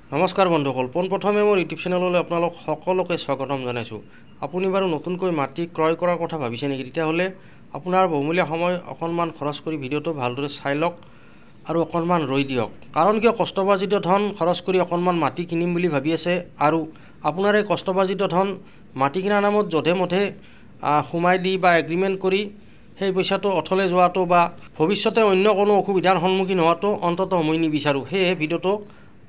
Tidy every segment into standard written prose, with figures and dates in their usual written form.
নমস্কাৰ বন্ধুসকল, পোনপ্ৰথমে মোৰ ইউটিউব চেনেললৈ আপোনালোক সকলোকে স্বাগতম জনাইছোঁ। আপুনি বাৰু নতুনকৈ মাটি ক্ৰয় কৰাৰ কথা ভাবিছে নেকি? তেতিয়াহ'লে আপোনাৰ বহুমূলীয়া সময় অকণমান খৰচ কৰি ভিডিঅ'টো ভালদৰে চাই লওক আৰু অকণমান ৰৈ দিয়ক। কাৰণ কিয়, কষ্টবাৰ্জিত ধন খৰচ কৰি অকণমান মাটি কিনিম বুলি ভাবি আছে আৰু আপোনাৰ এই কষ্টবাৰ্জিত ধন মাটি কিনাৰ নামত যধে মধে সোমাই দি বা এগ্ৰিমেণ্ট কৰি সেই পইচাটো অথলে যোৱাটো বা ভৱিষ্যতে অন্য কোনো অসুবিধাৰ সন্মুখীন হোৱাটো অন্ততঃ মই নিবিচাৰোঁ। সেয়েহে ভিডিঅ'টো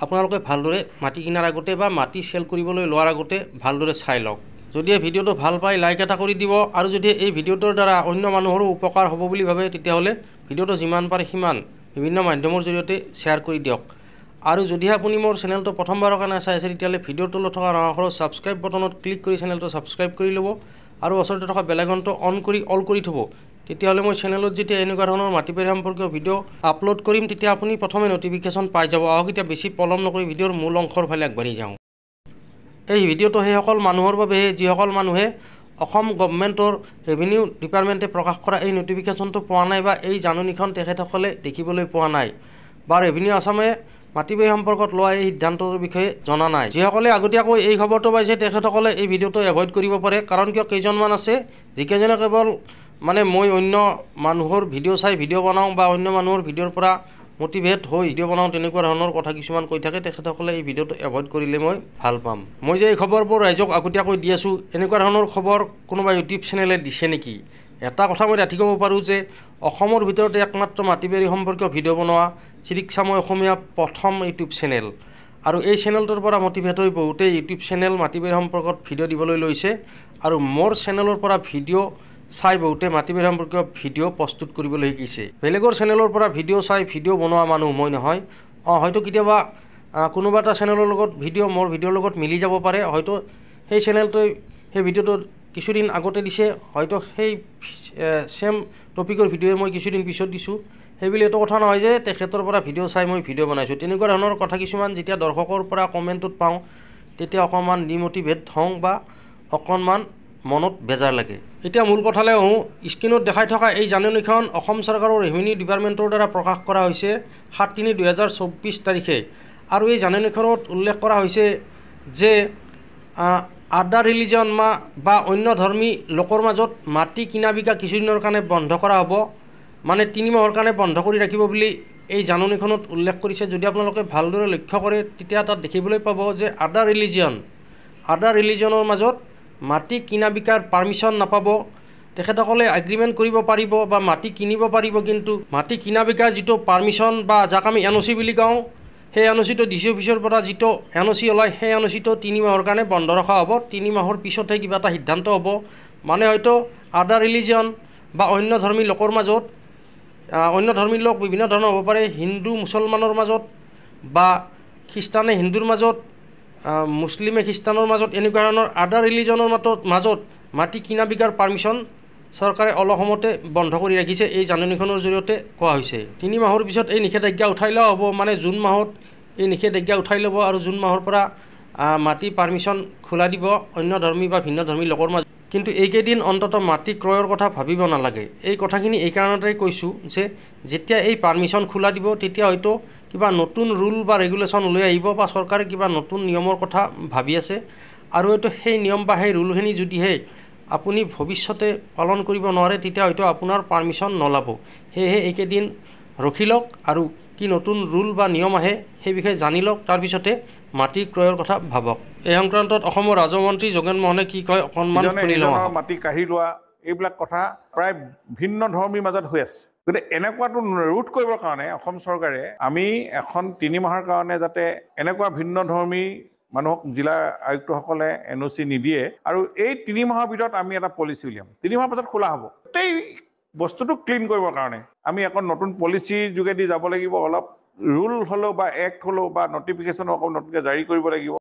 আপোনালোকে ভালদৰে মাটি কিনাৰ আগতে বা মাটি চেল কৰিবলৈ লোৱাৰ আগতে ভালদৰে চাই লওক। যদিহে ভিডিঅ'টো ভাল পায় লাইক এটা কৰি দিব আৰু যদি এই ভিডিঅ'টোৰ দ্বাৰা অন্য মানুহৰো উপকাৰ হ'ব বুলি ভাবে তেতিয়াহ'লে ভিডিঅ'টো যিমান পাৰে সিমান বিভিন্ন মাধ্যমৰ জৰিয়তে শ্বেয়াৰ কৰি দিয়ক। আৰু যদিহে আপুনি মোৰ চেনেলটো প্ৰথমবাৰৰ কাৰণে চাই আছে তেতিয়াহ'লে ভিডিঅ'ৰ তলত থকা ৰঙা আখৰৰ ছাবস্ক্ৰাইব বটনত ক্লিক কৰি চেনেলটো ছাবস্ক্ৰাইব কৰি ল'ব আৰু ওচৰতে থকা বেল আইকনটো অন কৰি অল কৰি থ'ব। তেতিয়াহ'লে মই চেনেলত যেতিয়া এনেকুৱা ধৰণৰ মাটি বাৰী সম্পৰ্কীয় ভিডিঅ' আপলোড কৰিম তেতিয়া আপুনি প্ৰথমে ন'টিফিকেশ্যন পাই যাব। আহক এতিয়া বেছি পলম নকৰি ভিডিঅ'ৰ মূল অংশৰ ফালে আগবাঢ়ি যাওঁ। এই ভিডিঅ'টো সেইসকল মানুহৰ বাবেহে যিসকল মানুহে অসম গভমেণ্টৰ ৰেভিনিউ ডিপাৰ্টমেণ্টে প্ৰকাশ কৰা এই ন'টিফিকেশ্যনটো পোৱা নাই বা এই জাননীখন তেখেতসকলে দেখিবলৈ পোৱা নাই বা ৰেভিনিউ আছামে মাটি বাৰী সম্পৰ্কত লোৱা এই সিদ্ধান্তৰ বিষয়ে জনা নাই। যিসকলে আগতীয়াকৈ এই খবৰটো পাইছে তেখেতসকলে এই ভিডিঅ'টো এভইড কৰিব পাৰে। কাৰণ কিয়, কেইজনমান আছে যিকেইজনে কেৱল মানে মই অন্য মানুহৰ ভিডিঅ' চাই ভিডিঅ' বনাওঁ বা অন্য মানুহৰ ভিডিঅ'ৰ পৰা মটিভেট হৈ ভিডিঅ' বনাওঁ তেনেকুৱা ধৰণৰ কথা কিছুমান কৈ থাকে, তেখেতসকলে এই ভিডিঅ'টো এভইড কৰিলে মই ভাল পাম। মই যে এই খবৰবোৰ ৰাইজক আগতীয়াকৈ দি আছোঁ, এনেকুৱা ধৰণৰ খবৰ কোনোবা ইউটিউব চেনেলে দিছে নেকি? এটা কথা মই ডাঠি ক'ব পাৰোঁ যে অসমৰ ভিতৰতে একমাত্ৰ মাটি বাৰী সম্পৰ্কীয় ভিডিঅ' বনোৱা চিৰিকচাময় অসমীয়া প্ৰথম ইউটিউব চেনেল আৰু এই চেনেলটোৰ পৰা মটিভেট হৈ বহুতেই ইউটিউব চেনেল মাটি বাৰী সম্পৰ্কত ভিডিঅ' দিবলৈ লৈছে আৰু মোৰ চেনেলৰ পৰা ভিডিঅ' চাই বহুতে মাটি বাৰী সম্পৰ্কীয় ভিডিঅ' প্ৰস্তুত কৰিবলৈ শিকিছে। বেলেগৰ চেনেলৰ পৰা ভিডিঅ' চাই ভিডিঅ' বনোৱা মানুহ মই নহয়। হয়তো কেতিয়াবা কোনোবা এটা চেনেলৰ লগত ভিডিঅ' মোৰ ভিডিঅ'ৰ লগত মিলি যাব পাৰে, হয়তো সেই চেনেলটোৱে সেই ভিডিঅ'টো কিছুদিন আগতে দিছে, হয়তো সেই ছেম টপিকৰ ভিডিঅ'ই মই কিছুদিন পিছত দিছোঁ। সেইবুলি এইটো কথা নহয় যে তেখেতৰ পৰা ভিডিঅ' চাই মই ভিডিঅ' বনাইছোঁ। তেনেকুৱা ধৰণৰ কথা কিছুমান যেতিয়া দৰ্শকৰ পৰা কমেণ্টত পাওঁ তেতিয়া অকণমান ডিমটিভেট হওঁ বা অকণমান মনত বেজাৰ লাগে। এতিয়া মূল কথালৈ আহোঁ। স্ক্ৰীণত দেখাই থকা এই জাননীখন অসম চৰকাৰৰ ৰেভিনিউ ডিপাৰ্টমেণ্টৰ দ্বাৰা প্ৰকাশ কৰা হৈছে 7/3/2024 তাৰিখে আৰু এই জাননীখনত উল্লেখ কৰা হৈছে যে আদাৰ ৰিলিজন বা অন্য ধৰ্মী লোকৰ মাজত মাটি কিনা বিকা কিছুদিনৰ কাৰণে বন্ধ কৰা হ'ব, মানে 3 মাহৰ কাৰণে বন্ধ কৰি ৰাখিব বুলি এই জাননীখনত উল্লেখ কৰিছে। যদি আপোনালোকে ভালদৰে লক্ষ্য কৰে তেতিয়া তাত দেখিবলৈ পাব যে আদাৰ ৰিলিজনৰ মাজত মাটি কিনা বিকাৰ পাৰ্মিশ্যন নাপাব। তেখেতসকলে এগ্ৰিমেণ্ট কৰিব পাৰিব বা মাটি কিনিব পাৰিব, কিন্তু মাটি কিনা বিকাৰ যিটো পাৰ্মিশ্যন বা যাক আমি এন অ' চি বুলি কওঁ, সেই এন অ' চিটো ডি চি অফিচৰ পৰা যিটো এন অ' চি ওলায় সেই এন অ' চিটো 3 মাহৰ কাৰণে বন্ধ ৰখা হ'ব। 3 মাহৰ পিছতহে কিবা এটা সিদ্ধান্ত হ'ব। মানে হয়তো আদাৰ ৰিলিজন বা অন্য ধৰ্মী লোকৰ মাজত, অন্য ধৰ্মী লোক বিভিন্ন ধৰণৰ হ'ব পাৰে, হিন্দু মুছলমানৰ মাজত বা খ্ৰীষ্টানে হিন্দুৰ মাজত, মুছলিমে খ্ৰীষ্টানৰ মাজত, এনেকুৱা ধৰণৰ আদাৰ ৰিলিজনৰ মাজত মাটি কিনা বিকাৰ পাৰ্মিশ্যন চৰকাৰে অলসমতে বন্ধ কৰি ৰাখিছে এই জাননীখনৰ জৰিয়তে কোৱা হৈছে। 3 মাহৰ পিছত এই নিষেধাজ্ঞা উঠাই লোৱা হ'ব, মানে জুন মাহত এই নিষেধাজ্ঞা উঠাই ল'ব আৰু জুন মাহৰ পৰা মাটি পাৰ্মিশ্যন খোলা দিব অন্য ধৰ্মী বা ভিন্ন ধৰ্মী লোকৰ মাজত। কিন্তু এইকেইদিন অন্ততঃ মাটি ক্ৰয়ৰ কথা ভাবিব নালাগে। এই কথাখিনি এই কাৰণতে কৈছোঁ যে যেতিয়া এই পাৰ্মিশ্যন খোলা দিব তেতিয়া হয়তো কিবা নতুন ৰুল বা ৰেগুলেশ্যন লৈ আহিব বা চৰকাৰে কিবা নতুন নিয়মৰ কথা ভাবি আছে আৰু হয়তো সেই নিয়ম বা সেই ৰুলখিনি যদিহে আপুনি ভৱিষ্যতে পালন কৰিব নোৱাৰে তেতিয়া হয়তো আপোনাৰ পাৰ্মিশ্যন নলাব। সেয়েহে এইকেইদিন ৰখি লওক আৰু কি নতুন ৰুল বা নিয়ম আহে সেই বিষয়ে জানি লওক, তাৰপিছতে মাটি ক্ৰয়ৰ কথা ভাবক। এই সংক্ৰান্তত অসমৰ ৰাজমন্ত্ৰী যোগেন মহনে কি কয় অকণমান শুনি লওঁ। মাটি কাঢ়ি লোৱা এইবিলাক কথা প্ৰায় ভিন্ন ধৰ্মীৰ মাজত হৈ আছে। গতিকে এনেকুৱাটো ৰোধ কৰিবৰ কাৰণে অসম চৰকাৰে আমি এখন 3 মাহৰ কাৰণে যাতে এনেকুৱা ভিন্ন ধৰ্মী মানুহক জিলা আয়ুক্তসকলে এন অ' চি নিদিয়ে আৰু এই 3 মাহৰ ভিতৰত আমি এটা পলিচি উলিয়াম। 3 মাহৰ পাছত খোলা হ'ব। গোটেই বস্তুটো ক্লিন কৰিবৰ কাৰণে আমি এখন নতুন পলিচিৰ যোগেদি যাব লাগিব। অলপ ৰুল হ'লেও বা এক্ট হ'লেও বা নটিফিকেশ্যন আকৌ নতুনকৈ জাৰি কৰিব লাগিব।